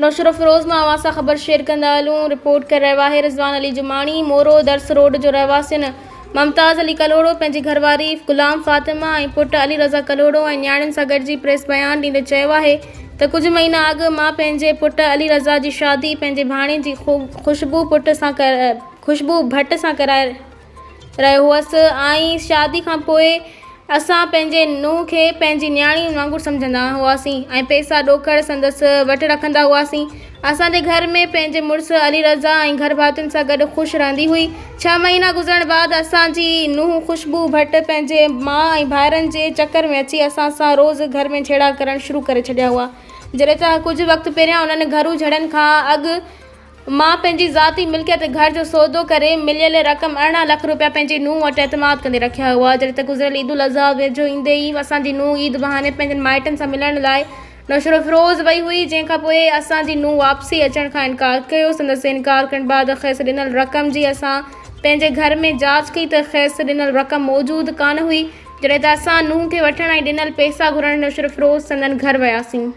نوشهروفيروز مان اوهان سان خبر شيئر ڪندا هلون رپورٽ ڪري رهيو آهي رضوان علي جماڻي مورو درس روڊ جو رهواسين ممتاز علي ڪلهوڙو پنهنجي گهرواري غلام فاطمه ۽ پٽ علي رضا ڪلهوڙو ۽ نياڻين سان گڏجي پريس بيان ڏيندي چيو آهي ته ڪجهه مهينا اڳ مان پنهنجي پٽ علي رضا جي شادي پنهنجي ڀاڻيجي خوشبو پٽ سان خوشبو ڀٽ سان ڪرائي رهيو هئس ۽ شادي کان پوء اسان پنهنجي نونهن کي پنهنجي نياڻي وانگر سمجهندا هئاسين ۽ پئسا ڏوڪڙ سندس وٽ رکندا هئاسين. اسان جي گهر ۾ پنهنجي مڙس علي رضا ۽ گهرڀاتين سان گڏ خوش رهندي هئي. ڇهه مهينا گذرڻ بعد اسان جي نونهن خوشبو ڀٽ پنهنجي ماء ۽ ڀائرن جي چڪر ۾ اچي اسان سان روز گهر ۾ جهيڙا ڪرڻ شروع ڪري ڇڏيا هئا. جڏهن ته ڪجهه وقت پهريان انهن گهرو جهيڙن کان اڳ مان پنهنجي ذاتي ملڪيت گهر جو سودو ڪري مليل رقم 18 لک روپيا پنهنجي نونهن وٽ اعتماد ڪندي رکيا هئا جڏهن ته گذريل عيد الاضحيٰ ويجهو ايندي ئي اسان جي نونهن عيد بهاني پنهنجن مائٽن سان ملڻ لاء نوشهروفيروز وئي هئي جنهن کان پوء اسان جي نونهن واپسي اچڻ کان انڪار ڪيو سندس انڪار ڪرڻ بعد کيس ڏنل رقم جي اسان پنهنجي گهر ۾ جاچ ڪئي ته کيس ڏنل رقم موجود ڪانه هئي جڏهن ته اسان نونهن کي وٺڻ ۽ ڏنل پئسا گهرڻ نوشهروفيروز سندن گهر وياسين.